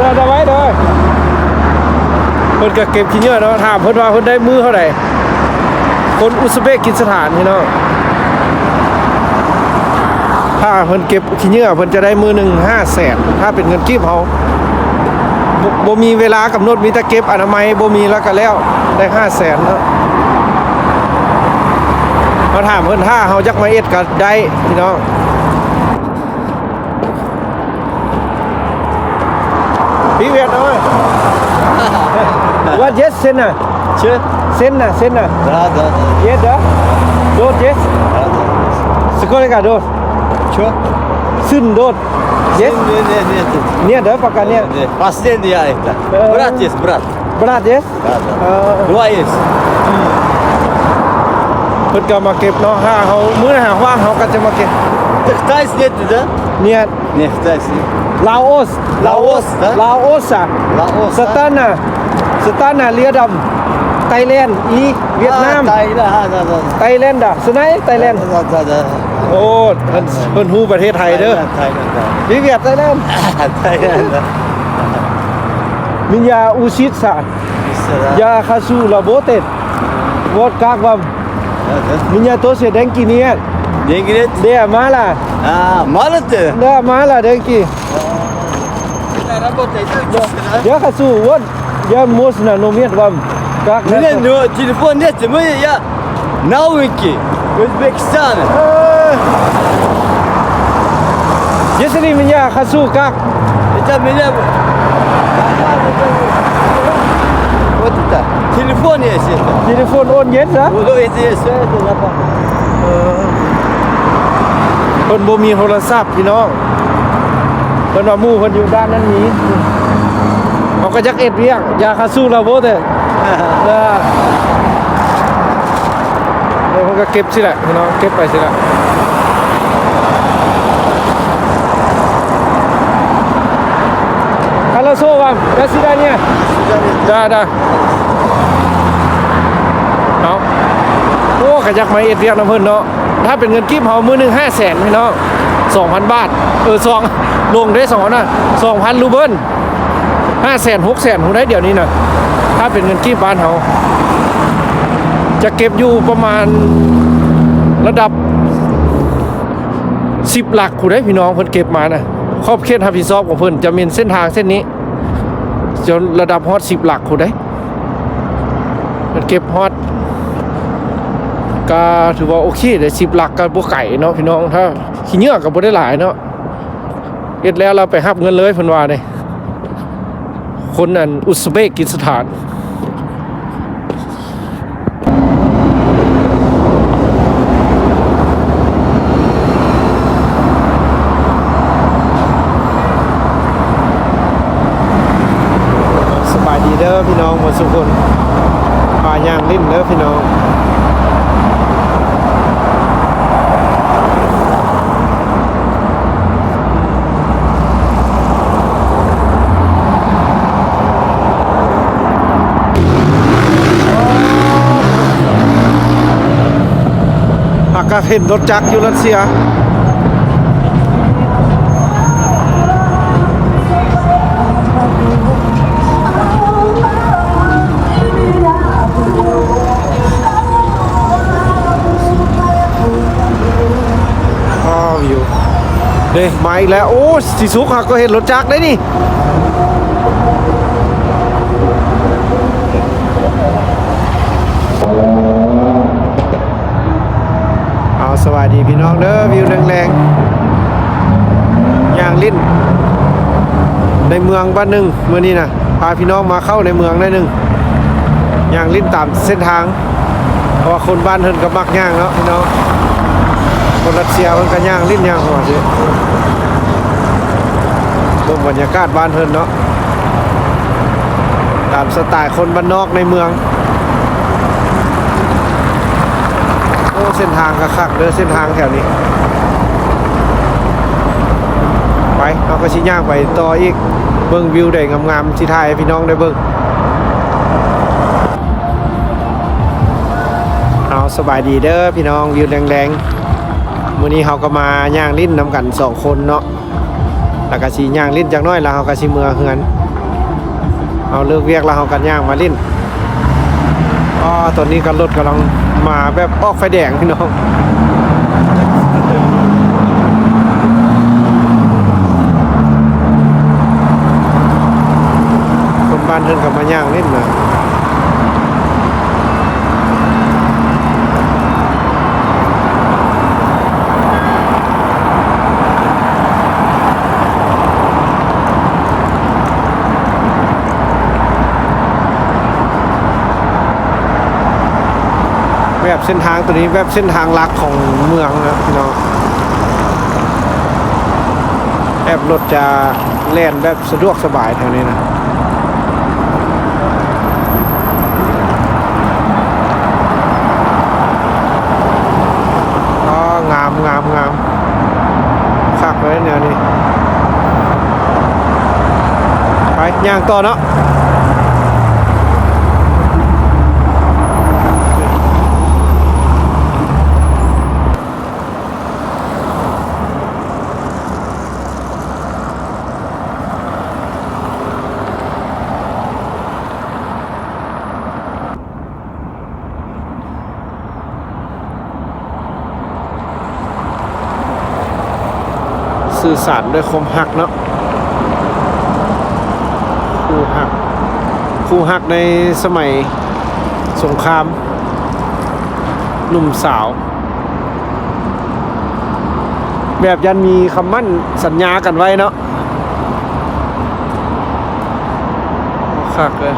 ຈອດເອົາໄວ້ເດີ. ເພິ່ນກໍເກັບຂີ້ເຫຍື້ອເນາະ, ຖາມເພິ່ນວ່າເພິ່ນໄດ້ມື້ເທົ່າໃດ. ຄົນອຸສເບກກິສຖານພີ່ນ້ອງ, ຖ້າເພິ່ນເກັບຂີ້ເຫຍື້ອ ເພິ່ນຈະໄດ້ມື້ໜຶ່ງຫ້າແສນ ຖ້າເປັນເງິນກີບເຮົາ. ບໍ່ ບໍ່ມີເວລາກຳນົດ, ມີແຕ່ເກັບອະນາໄມ ບໍ່ມີແລ້ວກໍແລ້ວ, ໄດ້ຫ້າແສນເນາະ. ມາຖາມເພິ່ນ ຖ້າເຮົາຢາກມາເຮັດກໍໄດ້ພີ່ນ້ອງ. Привет, давай. Вот здесь цена. Чё? Цена, цена. Да, да, да. Есть, да? Дод есть? Да, да. Сколько дод? Чё? Сын дод есть? Сын, нет, нет, нет. Нет, да, пока нет? Нет, нет. Последний я это. Э. Брат есть, брат. Брат есть? Да, да. ເອີ Два есть. ເພິ່ນກໍມາເກັບເນາະ, ຖ້າເຮົາ ມື້ໃດຫາກວ່າງເຮົາກໍຈະມາເກັບ. Ты китаец нет, да? Нет. Не китаец нет. Лаос. Лаос, да? Лаоса. Лаос, да? Сатана. Сатана рядом. Таиланд и Вьетнам. А, Таиланд, а, да, да, да. Таиланда. Знаешь Таиланд? Да, да, да, да. ໂອ້ ເພິ່ນ ເພິ່ນຮູ້ປະເທດໄທເດີ. Таиланд, Таиланд, да. Привет, Таиланд. Таиланд, да. Меня учиться. Я хочу работать. Вот как вам? Меня тоже деньги нет. Деньги нет? Да, мало. А, мало ты? Да, мало деньги. Я хочу, вот, я можно номер вам. Как? Меня, ну, телефон нет, мы, я Новенький, Узбекистан. Э, если меня хочу как? Это меня, вот это. Телефон есть это. Телефон он есть, да? Вот это есть, это запах. ເອີ ເພິ່ນບໍ່ມີໂທລະສັບພີ່ນ້ອງ, ເພິ່ນວ່າໝູ່ເພິ່ນຢູ່ດ້ານນັ້ນມີ. ເຮົາກໍຢາກເຮັດວຽກ, ຢາກຫາສູ້ລາວໂບເຕີ. ເອີ ແລ້ວເພິ່ນກໍເກັບຊີ້ແຫຼະພີ່ນ້ອງ, ເກັບໄປຊີ້ແຫຼະ. ຄາລາໂຊວ່າ ດາຊິດາເນຍ ດາ ດາ ເອົາ. ໂອ້ ກໍຢາກມາເຮັດວຽກນຳເພິ່ນເນາະ. ຖ້າເປັນເງິນກີບເຮົາ ມື້ໜຶ່ງຫ້າແສນພີ່ນ້ອງ, ສອງພັນບາດ, ເອີ ສອງ ລົງເດ້ ສອງພັນນະ ສອງພັນຣູເບິນ. ຫ້າແສນ ຫົກແສນພຸ້ນໃດ໋ ດຽວນີ້ນະ. ຖ້າເປັນເງິນກີບບ້ານເຮົາ ຈະເກັບຢູ່ປະມານລະດັບສິບຫຼັກພຸ້ນໃດ໋ພີ່ນ້ອງ, ເພິ່ນເກັບມານະ. ຂອບເຂດຮັບຜິດຊອບຂອງເພິ່ນຈະແມ່ນເສັ້ນທາງເສັ້ນນີ້ ຈົນລະດັບຮອດສິບຫຼັກພຸ້ນໃດ໋. ເກັບຮອດ ກໍຖືວ່າໂອເຄເດ້, ສິບຫຼັກກໍບໍ່ໄກເນາະພີ່ນ້ອງ. ຖ້າຂີ້ເຫຍື້ອກໍບໍ່ໄດ້ຫຼາຍເນາະ, ເຮັດແລ້ວລາວໄປຮັບເງິນເລີຍເພິ່ນວ່າເດ້. ຄົນອັນອຸສເບກກິສຖານ. ສະບາຍດີເດີພີ່ນ້ອງໝົດສູ່ຄົນ, ພາຍ່າງຫຼິ້ນເດີພີ່ນ້ອງ. ຫາກະເຫັນລົດຈັກຢູ່ຣັດເຊຍ. ອ້າວ ຢູ່ເດ້ ມາອີກແລ້ວ. ໂອ້ ຊິສຸກຫາກະເຫັນລົດຈັກໄດ໋ນີ້. ເອົາ ສະບາຍດີພີ່ນ້ອງເດີ, ວິວແລງໆ ຍ່າງຫຼິ້ນໃນເມືອງບາດໜຶ່ງມື້ນີ້ນະ. ພາພີ່ນ້ອງມາເຂົ້າໃນເມືອງໜ້ອຍໜຶ່ງ, ຍ່າງຫຼິ້ນຕາມເສັ້ນທາງ, ເພາະວ່າຄົນບ້ານເພິ່ນກໍມັກຍ່າງເນາະພີ່ນ້ອງ. ຄົນຣັດເຊຍເພິ່ນກໍຍ່າງຫຼິ້ນຍ່າງຫົວຊິ, ເບິ່ງບັນຍາກາດບ້ານເພິ່ນເນາະ, ຕາມສະໄຕລ໌ຄົນບ້ານນອກໃນເມືອງ. ໂອ້ ເສັ້ນທາງກໍຄັກເດີ, ເສັ້ນທາງແຖວນີ້. ໄປ ເຮົາກໍຊິຍ່າງໄປຕໍ່ອີກ, ເບິ່ງວິວໃດງາມໆ ຊິຖ່າຍໃຫ້ພີ່ນ້ອງໄດ້ເບິ່ງ. ເອົາ ສະບາຍດີເດີພີ່ນ້ອງ, ວິວແລງໆ. ມື້ນີ້ເຮົາກໍມາຍ່າງຫຼິ້ນນຳກັນສອງຄົນເນາະ, ແລ້ວກໍຊິຍ່າງຫຼິ້ນຈັກໜ້ອຍ ແລ້ວເຮົາກໍຊິເມືອເຮືອນ. ເຮົາເລີກວຽກແລ້ວ ເຮົາກໍຍ່າງມາຫຼິ້ນ. ອໍ ຕອນນີ້ກໍລົດກຳລັງມາແບບອອກໄຟແດງພີ່ນ້ອງ. ຄົນບ້ານເພິ່ນກໍມາຍ່າງຫຼິ້ນນະ. ແບບເສັ້ນທາງໂຕນີ້ ແບບເສັ້ນທາງຫຼັກຂອງເມືອງນະເນາະ. ແບບລົດຈະ ແລ່ນແບບສະດວກສະບາຍແຖວນີ້ນະ. ອໍ ງາມ ງາມ ງາມ ຄັກເລີຍແນວນີ້. ໄປ ຍ່າງຕໍ່ເນາະ. ສື່ສານດ້ວຍຄວາມຮັກເນາະ. ຄູ່ຮັກ ຄູ່ຮັກໃນສະໄໝສົງຄາມ ໜຸ່ມສາວ ແບບຍັງມີຄຳໝັ້ນສັນຍາກັນໄວ້ເນາະ. ຄັກເລີຍ.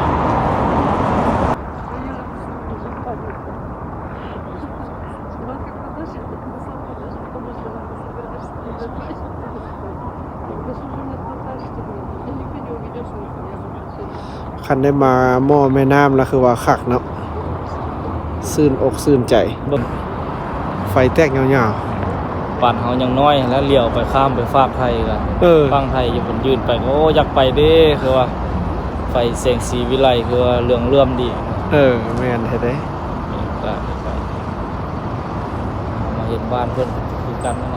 Она как-то, знаешь, это самое, знаешь, потому что она собирается,คันได้มาหม้อแม่น้ำแล้วคือว่าคักเนาะ ชื่นอกชื่นใจ เบิ่ง ไฟแต๊กยาวๆ บ้านเฮายังน้อยหั้นแหละ เลี้ยวไปข้ามไปฟากไทยก็ เออ ฝั่งไทยอยู่พุ้น ยื่นไปก็ โอ้ อยากไปเด้ คือว่าไฟแสงสีวิไลคือว่าเหลืองเหลื่อมดี เออ แม่นแท้เด้ มาเห็นบ้านเพิ่นคือกันนั่นแหละ